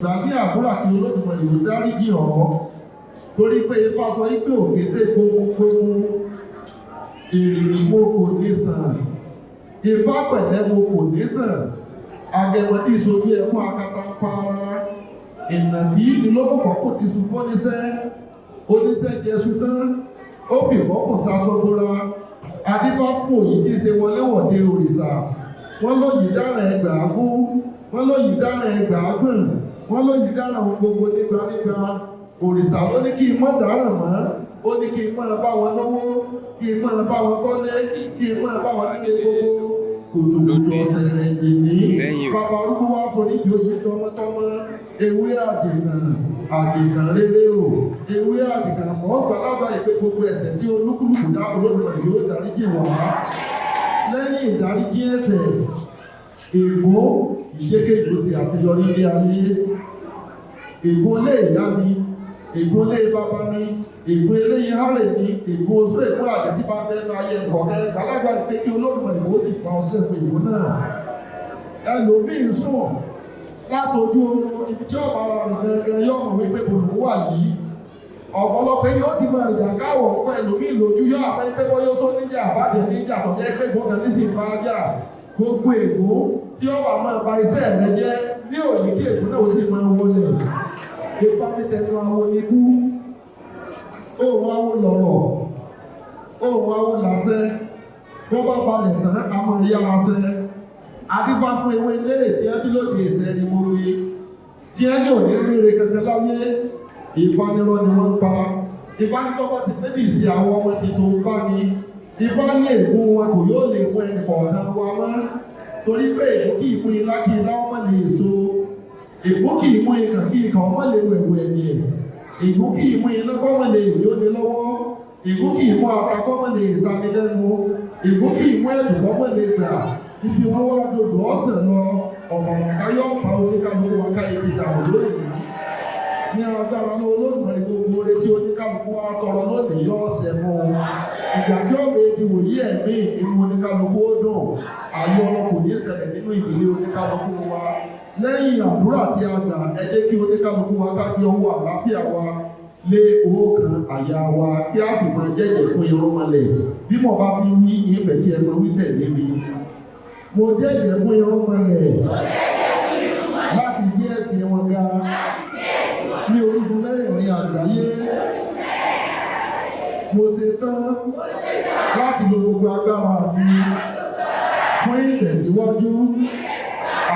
Gbà ní àdúrà kí Olódùmarè ó dáríjì ọ́, torí pé Ifá sọ wípé òkété gbóngbóngbóng èrìgì mo kò ní sàn, Ifá pẹ̀lẹ́ mo kò ní sàn, agẹmọ tí ìsojú ẹkún akata ń para ìnàkí ìlókùnkọ́ kò ti sun fọ́níṣẹ́ oníṣẹ́ jẹṣu tán, ó fi ìkọ́kùn sasọ bora. Adífá fún òyì tí í ṣe wọléwọ̀de òrìṣà. Wọ́n lóyìí dára ẹgbàá gún, wọ́n lóyìí dára ẹgbàá gbọ̀n, wọ́n lóyìí dára ohun gbogbo nígbà nígbà. Òrìṣà ló ní kí n mọ́ dáràn mọ́, ó ní kí n máa bá wọn lọ́wọ́, kí n máa bá wọn kọ́lé, kí n máa bá wọn nílé gbogbo. Kùtùkùtù ọ̀sẹ̀ rẹ̀ yìí ní bàbá arúgbó wá foríjì òye tọmọtọmọ. Ewé àdìgàn àdìgàn rere o, ewé àdìgàn mọ́ gbàlágbà ìpè gbogbo ẹ̀ṣẹ̀ tí olúkúlùkù dá, Olódùmarè yóò dáríjì wá. Lẹ́yìn ìdáríjì ẹ̀ṣẹ̀, ègún ìjẹ́kejì ó ṣe àṣeyọrí ilé ayé. Ègún ilé ìyá mi, ègún ilé bàbá mi, ègún eléyìí hárè mi, ègún oṣù, ègún àjẹ́ tí bá bẹ́ẹ̀ ayé ẹ̀kọ́ gbàlágbà ìpè kí Olódùmarè kó sì pa ọṣẹ́ fún ègún náà. Ẹlòmíín sùn látọjú oorun, ibi tí ọ̀pọ̀ ara rẹ̀ gangan yóò mọ̀ wípé olùkọ́ wà yìí. Ọ̀pọ̀lọpọ̀ yóò ti máa rìjà káwọ̀ ńkọ́ ẹlòmíín lójú yóò àpẹ́ pé bọ́ yóò sọ níjà àbájẹ níjà tó jẹ́ pé gbọ́ngàn ní sì ń bá jà. Gbogbo ègún tí ó wà máa ba iṣẹ́ rẹ jẹ́ ní òní, kí ègún náà ó sì máa wọlé. Ifá ní tẹnu awo ní kú, òun awo lọ̀rọ̀, òun awo làṣẹ. Bó bá balẹ̀ tán, a máa yára ṣẹ. Adífá fún ewé lérè tí ẹ bí lóde ìṣẹ́ ni mo wí, tí ẹ ní òní rere kankan láyé, Ifá nírọ́ ni wọ́n ń pa. Ifá ní tọ́ba ti pé bí ìsì àwọn ọmọ ti tó ń bá ní. Ifá ní ègún wọn kò yóò lè mú ẹnì kọ̀ọ̀kan wa mọ́, torí pé ègún kì í mú ilá kí ilá ọmọ lè so, ègún kì í mú ikàn kí ikàn ọmọ lè wẹ̀wù ẹ̀jẹ̀, ègún kì í mú iná kọ́ mọ́ lè jóni lọ́wọ́, ègún kì í mú ata kọ́ mọ́ lè tani lẹ́nu, ègún kì í mú ẹ̀tù kọ́ mọ́ lè gbà. Ibi wọn wá dòdò ọ̀sẹ̀ lọ ọ̀mọ̀ràn káyọ̀ pa oníkálukú wa ká ibi dànù lónìí. Ní agbára ní Olódùmarè, gbogbo oore tí oníkálukú wa tọrọ lónìí yóò ṣẹ fún un. Ìgbà tí ọ̀rọ̀ èdè wòye ẹ̀mí inú oníkálukú ó dùn, ayọ̀ kò ní ṣẹlẹ̀ nínú ìdílé oníkálukú wa. Lẹ́yìn àdúrà tí a gbà, ẹ jẹ́ kí oníkálukú wa ká gbé ọwọ́ àlàáfíà wa lé owó kan àyà wa, kí a sì máa jẹ́jẹ̀ fún irúnmọlẹ̀. Bí mo bá ti wí, ìfẹ́ kí ẹ máa wí tẹ̀lé mi. Mo jẹ́jẹ̀ fún irúnmọlẹ̀ láti gbé ẹ̀sìn wọn ga ní orígun mẹ́rẹ̀ẹ̀rin àgbáyé. Mo ṣe tán láti lo gbogbo agbára mi fún ìtẹ̀síwájú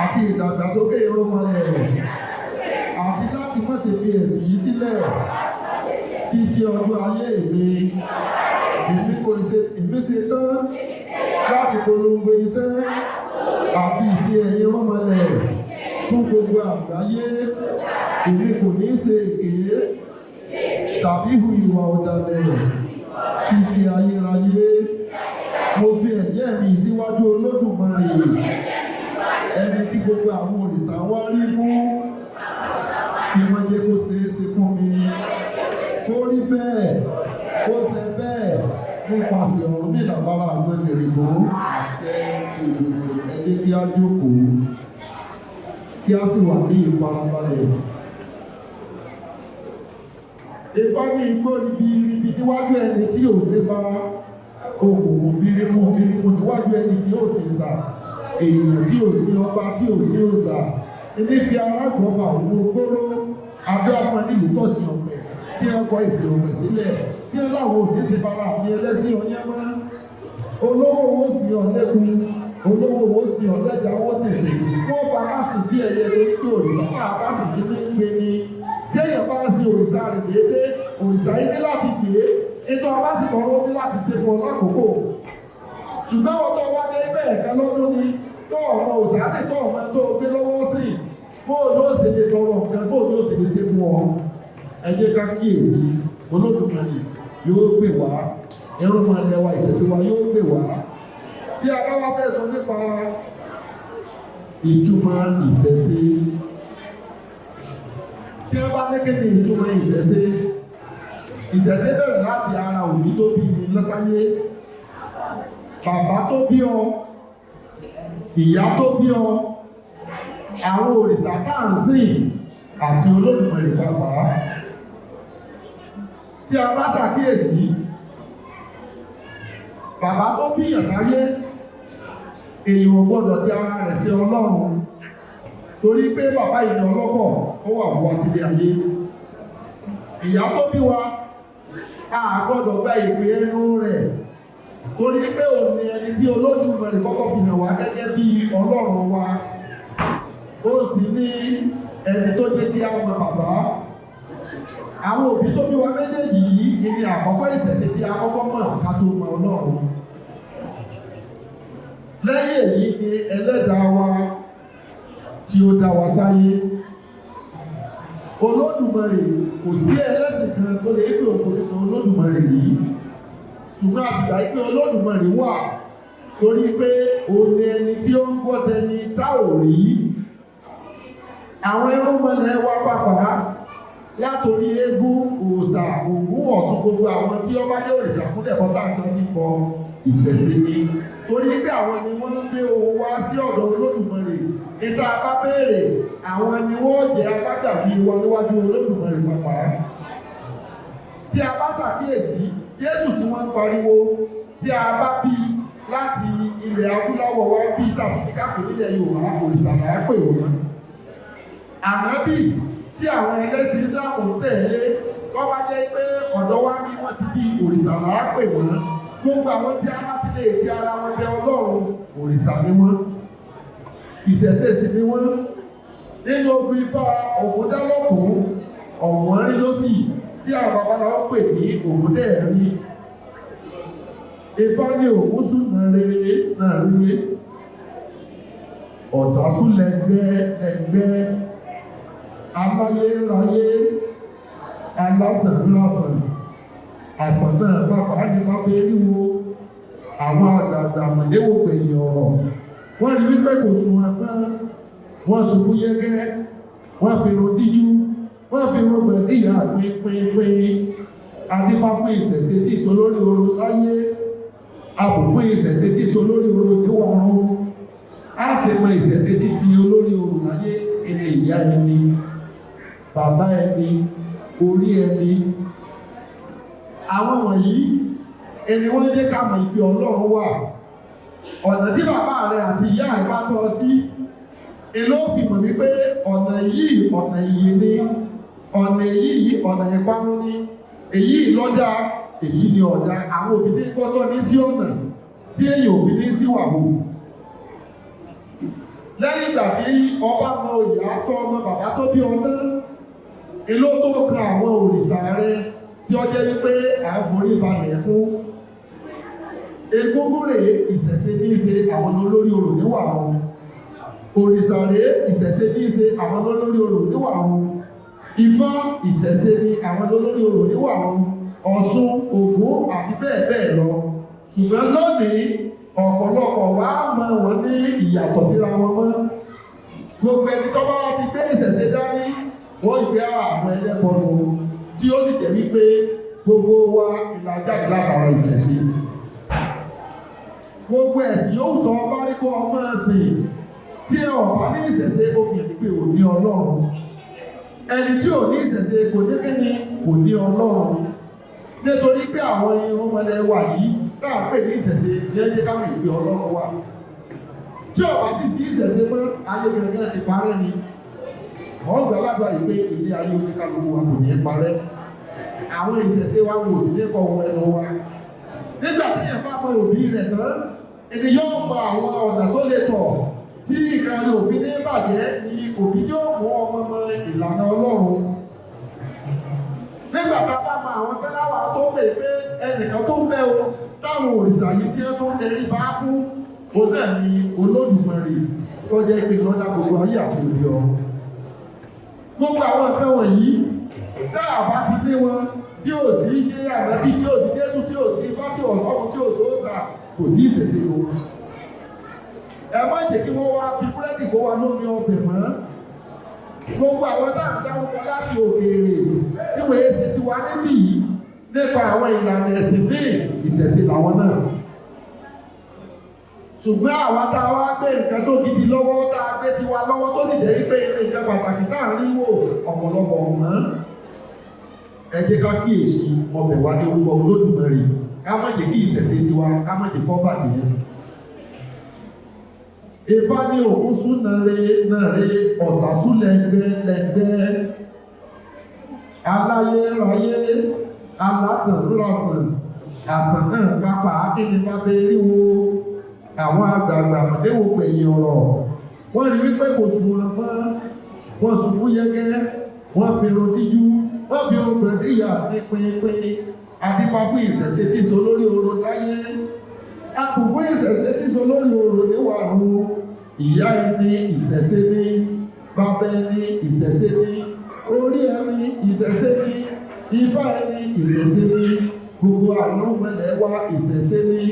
àti ìdàgbàsókè irúnmọlẹ̀, àti láti má ṣe fi ẹ̀sìn yìí sílẹ̀ títí ọjọ́ ayé mi. Èmi kò ṣe, èmi ṣe tán láti polongo iṣẹ́ àti ìtì ẹ̀yìn irúnmọlẹ̀ fún gbogbo àgbáyé. Èmi kò ní ṣe èké tàbí hu ìwà ọ̀dàlẹ̀ títí ayérayé. Mo fi ẹ̀jẹ̀ mi síwájú Olódùmarè, ẹni tí gbogbo àwọn òrìṣà wá rí fún, kí wọ́n jẹ́ kó ṣeé ṣe fún mi. Kó rí bẹ́ẹ̀, kó ṣe bẹ́ẹ̀ nípasẹ̀ Ọ̀rúnmìlà bára àwọn èrègùn àṣẹ Èdùmàrè. Ẹ jẹ́ kí á jókòó, kí á sì wà ní ìfarabalẹ̀. Ifá ní igbó ribiribi níwájú ẹni tí ò ṣe bá, òkùnkùn birimu birimu níwájú ẹni tí ò sì sà, èèyàn tí ò sí ọba tí ò sí òòṣà ilé fi arágbọ̀nfà òun gbóró adó afọ nílùú tọ̀sí ọ̀pẹ tí wọ́n kọ ìsìn ọ̀pẹ sílẹ̀, tí wọ́n láwọn òní ti fara àmì ẹlẹ́sìn ọyẹ́ mọ́. Olówó owó sì ọ̀lẹ́kùn, olówó owó sì ọ̀lẹ́jà, owó sì sè wọ́n fa bá sì bí ẹyẹ lórí pé òrìṣà náà bá sì ní ní pé ní tí èèyàn bá ń sin òrìṣà rẹ̀ déédéé, òrìṣà yìí ní láti gbé ètò ọba sì tọrọ ó ní láti ṣe fún ọ lákòókò. Ṣùgbọ́n ọjọ́ wá dé bẹ́ẹ̀ kan lọ́dún ni tó ọmọ òrìṣà sì tó ọmọ tó gbé lọ́wọ́ sí, bóò ló ṣe lè tọrọ nǹkan, bóò ló ṣe lè ṣe fún ọ? Ẹ jẹ́ ká kíyèsí. Olódùmarè yóò gbè wá, irúnmọlẹ̀ wa, ìṣẹ̀ṣe wa yóò gbè wá. Bí a bá wá fẹ́ sọ nípa ìtumọ̀ ìṣẹ̀ṣe, tí wọ́n bá ní kí ni ìtumọ̀ ìṣẹ̀ṣe, ìṣẹ̀ṣe bẹ̀rẹ̀ láti ara òbí tó bí ni lọ́sáyé, bàbá tó bí ọ, ìyá tó bí ọ, àwọn òrìṣà tá à ń sìn. àti Olódùmarè pàápàá. Tí a bá ṣàkíyèsí, bàbá tó bíyàn sáyé, èèyàn ò gbọ́dọ̀ ti ara rẹ̀ sí Ọlọ́run, torí pé bàbá yìí ní ọlọ́kọ̀ ó wà wá sílé ayé. Ìyá tó bí wa, a gbọ́dọ̀ gba ìpè ẹnu rẹ̀, torí pé òun ni ẹni tí Olódùmarè kọ́kọ́ fi hàn wá gẹ́gẹ́ bí Ọlọ́run wa. Ó sì ní ẹni tó jẹ́ kí á mọ bàbá. Àwọn òbí tó bí wa méjèèjì yìí ni àkọ́kọ́ ìṣẹ̀ṣe tí a kọ́kọ́ mọ̀ ká tó mọ Ọlọ́run. Lẹ́yìn èyí ni ẹlẹ́dàá wa tí ó dá wa sáyé. Olódùmarè, kò sí ẹlẹ́sìn kan tó lè gbé òfin kan Olódùmarè yìí, ṣùgbọ́n a sì gbà pé Olódùmarè wà, torí pé òun ni ẹni tí ó ń gbọ́ tẹni tá ò rí. Àwọn irúnmọlẹ̀ wa pàpà látòrí eégún, òòṣà, Ògún, Ọ̀ṣun, gbogbo àwọn tí ó bá jẹ́ òrìṣà kúnlẹ̀ bọ́tà kan ti kọ ìṣẹ̀ṣe ni, torí pé àwọn ni wọ́n ń gbé ohun wá sí ọ̀dọ̀ Olódùmarè. Ìta bá béèrè, àwọn ni wọ́n jẹ́ alágbàwí wa níwájú Olódùmarè pàpà. Tí a bá ṣàkíyèsí, Jésù tí wọ́n ń pariwo, tí a bá bí láti ilẹ̀ adúláwọ̀ wá bí tàbí káàkiri nílẹ̀ Yorùbá, òrìṣà là á pè wọ́n. Ànábì tí àwọn ẹlẹ́sìn Islam ń tẹ̀lé, tó bá jẹ́ pé ọ̀dọ̀ wa bí wọ́n ti bí, òrìṣà là á pè wọ́n. Gbogbo àwọn tí a bá ti lè ti ara wọn bẹ Ọlọ́run, òrìṣà ni wọ́n, ìṣẹ̀ṣe sì ni wọ́n. Nínú ogun Ifá, Ògúndálọ́kùn ọ̀wọ́n rí lọ́sì tí àwọn babaláwo pè ní Ògúndẹ̀rí. Ifá ní Ògún sùn náà rere náà rere, ọ̀sásùn lẹ́gbẹ́ lẹ́gbẹ́, aláyé ráyé, alásàn lásàn, àsàn náà bàbá ní bàbá eriwo. Àwọn àgbààgbà mọ̀lẹ́wò gbẹ̀yìn ọ̀rọ̀, wọ́n rí wípé kò sun ẹgbẹ́, wọ́n ṣubú yẹ́gẹ́, wọ́n fi irun díjú, wọ́n fi irun gbẹ̀díyà pínpínpín. Adífá fún ìṣẹ̀ṣe tí ìṣó lórí oru láyé, abò fún ìṣẹ̀ṣe tí ìṣó lórí oru níwọ̀run. Á sì mọ ìṣẹ̀ṣe tí sí olórí oru láyé, ẹni ìyá ẹni, bàbá ẹni, orí ẹni. Àwọn wọ̀nyí ẹni wọ́n jẹ́ ká mọ̀ ìpè Ọlọ́run wà. Ọ̀nà tí bàbá rẹ àti ìyá rẹ bá tọ́ ọ sí èló fi mọ̀ wípé ọ̀nà yìí ọ̀nà ìyè ni, ọ̀nà yìí ọ̀nà ìparun ni, èyí lọ́dà, èyí ni ọ̀dà. Àwọn òbí ní kọ́tọ́ ní sí ọ̀nà tí èyí ò fi ní sí wàhù. Lẹ́yìn ìgbà tí ọba mọ ìyá tọ́ ọmọ bàbá tó bí ọmọ, èló tó kan àwọn òrìṣà rẹ tí ó jẹ́ wípé à ń forí balẹ̀ fún. Egúngún rèé, ìṣẹ̀ṣe ní í ṣe, àwọn olórí orò níwà wọn. Òrìṣà rèé, ìṣẹ̀ṣe ní í ṣe, àwọn olórí orò níwà wọn. Ifá, ìṣẹ̀ṣe ni, àwọn olórí orò níwà wọn. Ọ̀ṣun, Ògún àti bẹ́ẹ̀ bẹ́ẹ̀ lọ. Ṣùgbọ́n lónìí, ọ̀pọ̀lọpọ̀ wa mọ̀ wọ́n ní ìyàtọ̀ síra wọn mọ́. Gbogbo ẹni tó bá ti gbé ìṣẹ̀ṣe dání, wọ́n ìgbé àwọn ẹlẹ́bọ nù, tí ó sì jẹ́ wípé gbogbo wa ìlàjáde látara ìṣẹ̀ṣe. Gbogbo ẹ̀sìn yóò tọ́ bá rí kó ọmọ ẹ̀sìn tí ẹ ọ̀bá ní ìṣẹ̀ṣe, ó fi hàn pé ò ní Ọlọ́run. Ẹni tí ò ní ìṣẹ̀ṣe kò ní kíni, kò ní Ọlọ́run, nítorí pé àwọn irúnmọlẹ̀ wà yìí náà pè ní ìṣẹ̀ṣe ní ẹni káwọn ìgbé Ọlọ́run wà. Tí ọba sì sí ìṣẹ̀ṣe mọ́, ayé gẹ́gẹ́ ti parẹ́ ni. Wọ́n gbà ládùúgbà yìí pé ilé ayé oníkálukú wa kò ní í parẹ́. Àwọn ìṣẹ̀ṣe wa wò sí ní kọ́ ohun ẹnu wa. Nígbà tí yẹn bá mọ òbí rẹ̀ tán, ẹni yóò mọ àwọn ọ̀nà tó lè tọ̀ tí nǹkan rẹ̀ òfin ní bàjẹ́, ni òbí yóò mú ọmọ mọ ìlànà Ọlọ́run. Nígbà tá a bá mọ àwọn tẹ́láwà tó pè pé ẹnìkan tó ń bẹ́ o táwọn òrìṣà yìí tí wọ́n tó ń tẹrí bá fún, òun náà ni Olódùmarè tó jẹ́ pé lọ́dá gbogbo ayé àti òde ọ̀run. Gbogbo àwọn nǹkan wọ̀nyí, tá a bá ti ní wọn, tí ò sí jẹ́ ànábì, tí ò sí Jésù, tí ò sí Ifá, tí ò sọ́kùn, tí ò sóòṣà, kò sí ìṣẹ̀ṣe o. Ẹ má jẹ́ kí wọ́n wá fi búrẹ́dì kó wa lómi ọbẹ̀ mọ́. Gbogbo àwọn tá à ń dárúkọ láti òkèèrè tí wọ́n yé ṣe tiwa níbí yìí nípa àwọn ìlànà ẹ̀sìn míì, ìṣẹ̀ṣe làwọn náà. Ṣùgbọ́n àwa tá a wá gbé nǹkan tó gidi lọ́wọ́, tá a gbé tiwa lọ́wọ́, tó sì jẹ́ wípé ilé nǹkan pàtàkì tá à ń rí wò, ọ̀pọ̀lọpọ̀ ọ̀mọ́. Ẹ jẹ́ ká kíyèsí ọbẹ̀ wa ní orúkọ Olódùmarè, ká má jẹ́ kí ìṣẹ̀ṣe tiwa, ká má jẹ́ kó bàjẹ́. Ifá ní òkun sún nàre nàre, ọ̀sà sún lẹ́gbẹ́ lẹ́gbẹ́, aláyé ráyé, alásàn rásàn, àsàn náà pápá akéde bá bẹ ríwo. Àwọn àgbààgbà mọ̀déwò pẹ̀yìn ọ̀rọ̀, wọ́n rí wípé kò sùn wọn mọ́, wọ́n ṣubú yẹ́gẹ́, wọ́n fi irun díjú, wọ́n fi irun gbẹ̀díyà ní pínpín. Adífá fún ìṣẹ̀ṣe tí so lórí oró láyé, a kò fún ìṣẹ̀ṣe tí so lórí oró níwàrún. Ìyá ẹni ìṣẹ̀ṣe ní, bàbá ẹni ìṣẹ̀ṣe ní, orí ẹni ìṣẹ̀ṣe ní, ifá ẹni ìṣẹ̀ṣe ní, gbogbo àwọn ọmọlẹ̀ wa ìṣẹ̀ṣe ní,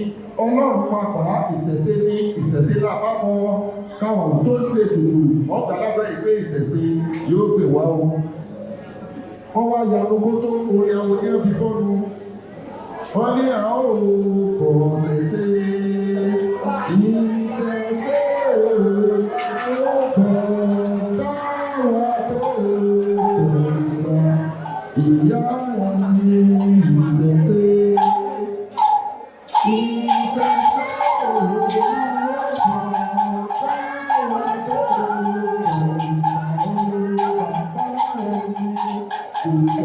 Ọlọ́run pàápàá ìṣẹ̀ṣe ní. Ìṣẹ̀ṣe lápapọ̀ káwọn tó ń ṣètùtù ọgbà lábẹ́ ìpè ìṣẹ̀ṣe yóò gbè wá o. Wọ́n wá yanu kó tó orin àwọn oní fi bọ́nu. Wọ́n ní àwọn òkò ṣẹ̀ṣe ìṣẹ̀ṣe òkò táwa tó kò sọ ìyá wọn ní ìṣẹ̀ṣe. Ìṣẹ̀ṣe òkò táwa tó kò sọ bàbá ẹni ìṣẹ̀ṣe.